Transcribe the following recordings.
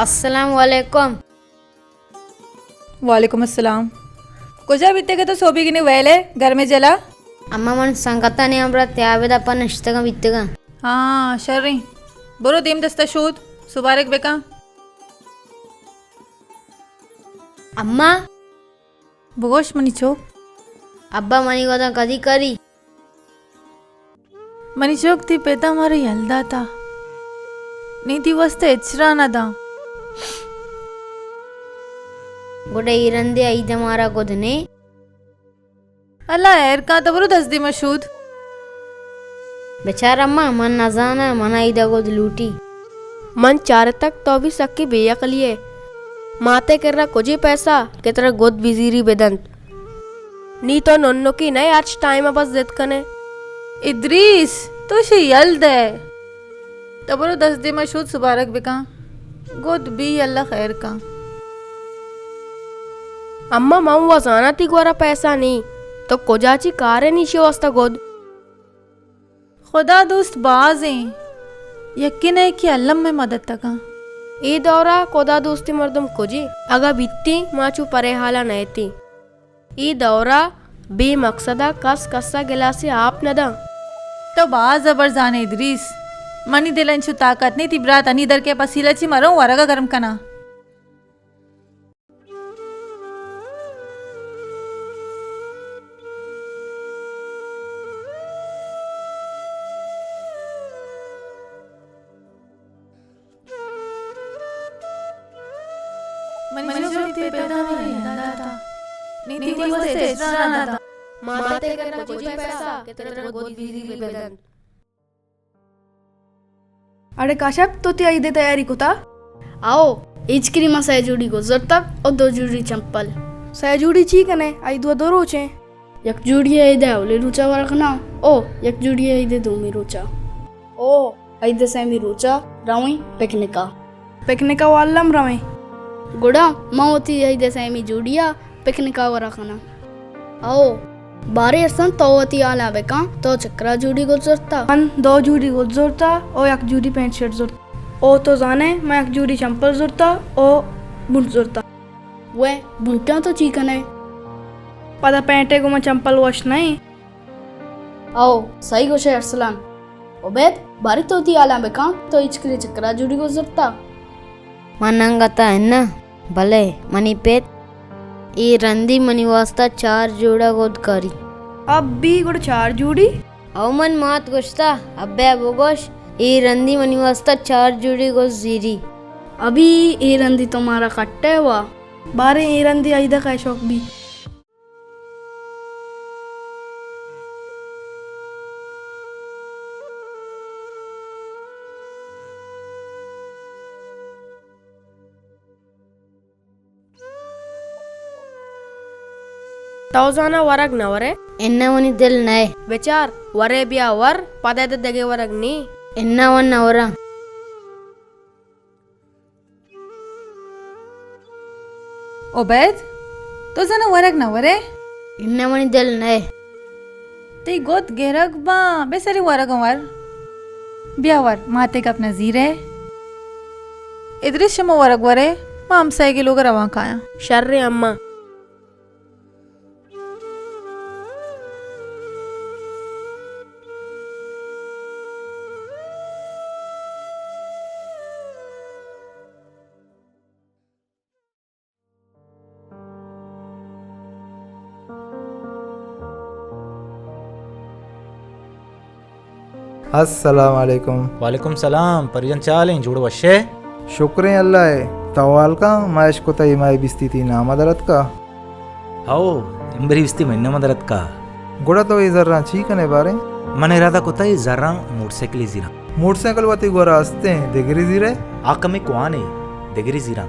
السلام علیکم۔ وعلیکم السلام۔ کجا بیتگے تو سوبیگینی ویلے گرمیں جلا؟ اما من سنگتانی ہمراہ تیابے دپا نشتگاں بیتگاں۔ ہاں، شریں۔ برو دیم دستا شود، سبارگ بکن۔ اما۔ بگوش منی چوک۔ ابا منی گداں کدی کری؟ منی چوک، تئی پتا مارا یل داتا، نی تئی واسطہ ہچ راہ نہ داں۔ گڈا اے رندے عید ء مارا گد نے۔ اللہ ہیر کاں، تو برو دست دیما شود۔ بچار اما، من نزاناں، منا عید ء گد لوٹی۔ من چارتگ تو بھی سکی بے عقلی ئے۔ ماتے کرا کجے پیسہ کہ ترا گد بزیری بدنت۔ نی تو ننکی نئے، ہرچ ٹائم ء بس ضد کنے۔ ادریس، تو شی یل دے۔ تو برو دست دیما شود سبارگ بکن۔ گد بی، اللہ خیر کن۔ اما من و زاناں تی گورا پیسہ نی، تو کجا چی کارے نی شی واسطہ گد۔ خدا دوست باز ایں، یکے نہ یکے الم مئے مدد ء کن۔ اے دورا خدا دوستیں مردم کجے؟ اگاں بیتیں، ما چو پرے حالا نئیتیں۔ اے دورا بے مقصدا کس کسا گلاسے آپ نہ داں۔ تو باز زبر زانے ادریس، منی دل انچو طاقت نی، تی برات انی در کے پسیلا چی مروں ورگا گرم کناں۔ منی چوک، تی پتا مارا یل داتا، نی تی واسطہ ہچ راہ نہ داں۔ ماتے کرا کجے پیسہ کہ ترا گد بیری بہ بدنت۔ اڑے کاشپ، تو تی عید ء تیاری کتا؟ آؤ، ایچ کریم ء سئے جوڑی گد زرتگ او دو جوڑی چمپل۔ سئے جوڑی چی کنے؟ عید و دو روچیں۔ یک جوڑی ء عید ء اولی روچا ورا کناں او یک جوڑی ء عید ء دومی روچا۔ او عید ء سیمی روچا رویں پکنک ء۔ پکنک ء واللم رویں۔ گڑا من وتی عید ء سیمی جوڑی ء پکنک ء ورا کناں۔ او، باریں ارسن، تو وتی حالاں بکن، تو چکرا جوڑی گد زرتا؟ من دو جوڑی گد زرتا او یک جوڑی پینٹ شرٹ زرتا۔ او تو زانے من یک جوڑی چمپل زرتا او بوٹ زرتا۔ وے، بوٹاں تو چی کنے؟ پدا پینٹے گوما چمپل وش نئیں۔ او، سہی گوشے ارسلان۔ عبید، باریں تو وتی حالاں بکن، تو ایچ کرے چکرا جوڑی گد زرتا؟ من انگتا اناں، بلے منی پت اے رندی منی واسطہ چار جوڑا گد کاری۔ ابی، گڑا چار جوڑی؟ او من مات گوشتا، ابے بگوش، اے رندی منی واسطہ چار جوڑی گد زیری۔ ابی، اے رندی تو مارا کٹے وا۔ باریں اے رندی عیدا کئے شوق بی۔ تو زانا ورگ نہ ورے؟ اناں، منی دل نئے۔ بچار، ورے بیا ور، پدا دگہ ورگ نی۔ اناں، من نہ وراں۔ عبید، تو زانا ورگ نہ ورے؟ اناں، منی دل نئے۔ تئی گد گرگ باں، بے سری ورگ ور۔ بیا ور، ماتے گپ نہ زیرے۔ ادریس، شما ورگ ورے، ما ہمسائگی لوگ رواں کایاں۔ شر اما۔ السلام علیکم۔ وعلیکم سلام، پری جان چے حال ایں؟ جوڑ وش ئے؟ شکریں اللہ ء۔ تو حال کن، ما اشکتا اے ماہ بیستی تئی نام ء در اتکا۔ ہو، امبری بیستی منی نام ء در اتکا۔ گڑا تو اے زراں چی کنے باریں؟ من ارادہ کتا اے زراں موٹر سائیکلے زیراں۔ موٹر سائیکل وتی گورا استیں، دگری زیرے؟ آ کمے کوانے، دگری زیراں۔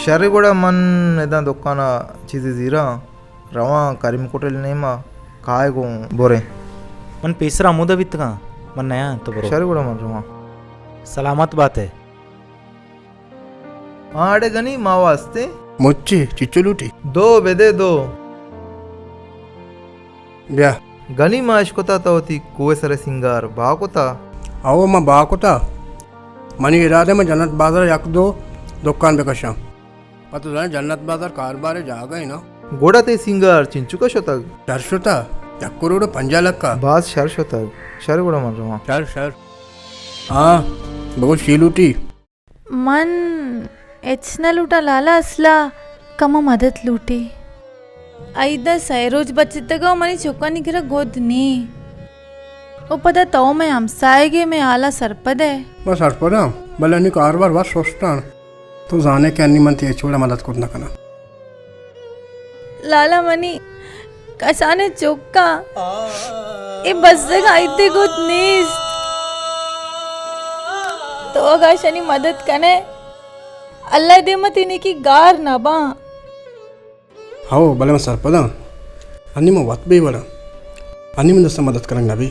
شر، گڑا من اداں دکان ء چیزے زیراں۔ رواں کریم کوٹل نیما کائے گوں بریں۔ من پیسر ہمودا بیتگاں، من نیاں، تو برو۔ شر گڑا من رواں۔ سلامت بات ئے۔ ہاں اڑے گنی ما واسطے۔ مچی چچو لوٹی؟ دو بدے دو۔ بیا۔ گنی ما اشکتا تو وتی کوہ سر سنگار با کتا۔ او ما با کتا۔ منی ارادہ من جنت بازار یک دو دکان بکشاں۔ پہ تو زانے جنت بازار کاروبارے جاگہ اے نا۔ گڑا تئی سینگار چنچکا شتگ؟ شر شتا، یک کروڑ و پنجاہ لکھا۔ باز شر شتگ۔ شر گڑا من رواں۔ شر، شر۔ ہاں، بگو چی لوٹی؟ من ہچ نہ لوٹاں لالا، اصلا کمو مدد لوٹی۔ عیدا سئے روچ بچتگا و منی چکانی کرا گد نی۔ و پدا تو مئے ہمساہگے، مئے حالا سرپد ئے۔ ما سرپداں، بلے انی کاروبار وت سستاں۔ تو زانے کہ انی من تئی ہچ وڑا مدد کت نہ کناں۔ لالا منی کسانیں چکاں، اے بزگ عیدے گد نیست۔ تو اگاں اشانی مدد کنے، اللہ دیما تئی نیکی گار نہ باں۔ ہو، بلے من سرپداں۔ انی من وت بے وڑاں۔ انی من دستا مدد کنگ نہ بی۔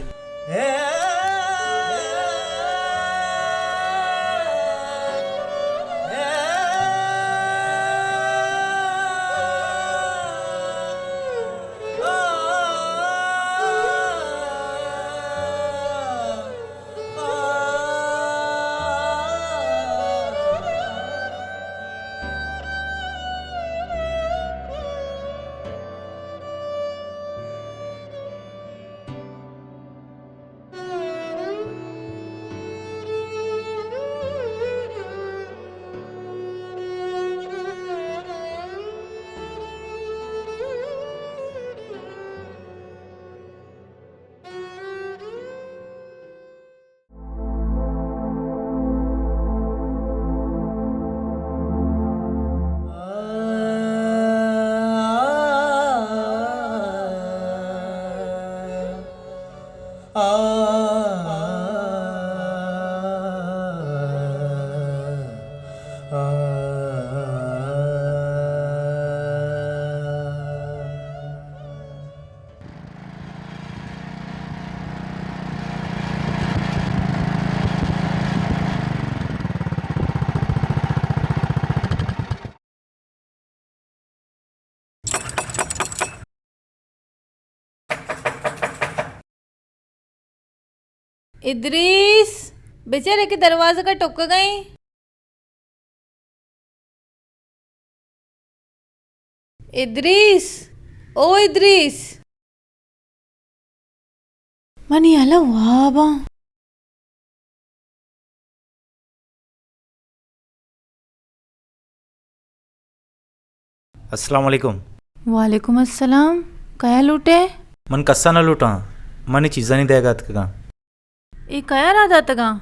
ادریس، بچار کہ دروازگ ءَ ٹکگ ءَ ایں۔ ادریس، او ادریس۔ منی ہیال ءَ واباں۔ السلام علیکم۔ وعلیکم السلام۔ کیا لوٹے؟ من کسا نہ لوٹاں، من اے چیزانی دئیگ ءَ اتکگاں۔ اے کیا را داتگاں؟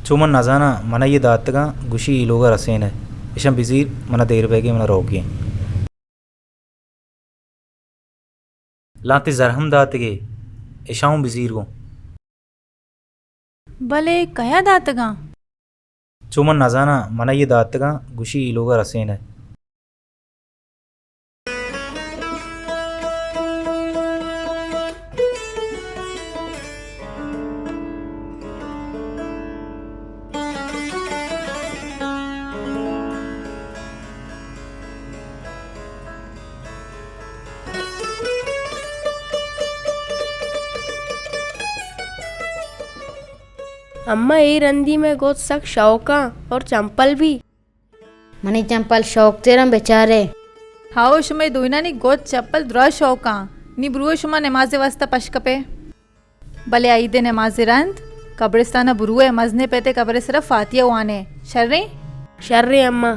چو من نزاناں، من ءَ اے داتگاں، گوشی اے لوگ ءَ رسین ئے، اشاں بزیر، من ءَ دیر بیگ ءَ، من ءَ روگی ایں۔ لہتے زر ہم داتگ ئے، اشاں ہوں بزیر گوں۔ بلے کیا داتگاں؟ چو من نزاناں، من ءَ اے داتگاں، گوشی اے لوگ ءَ رسین ئے۔ اماں، اے رندی مئے گد سک شوکاں اور چمپل بھی۔ منی چمپل شوک تیراں بچارے۔ ہاؤ، شمئے دوئینانی گد چپل درا شوکاں۔ نی بروئے شما نماز ءِ واسطہ پش کپے۔ بلے عید ءِ نماز ءَ رند قبرستان ءَ بروئے، مزنیں پیتے قبر ءِ سرا فاتحہ وانے۔ شریں؟ شریں اماں۔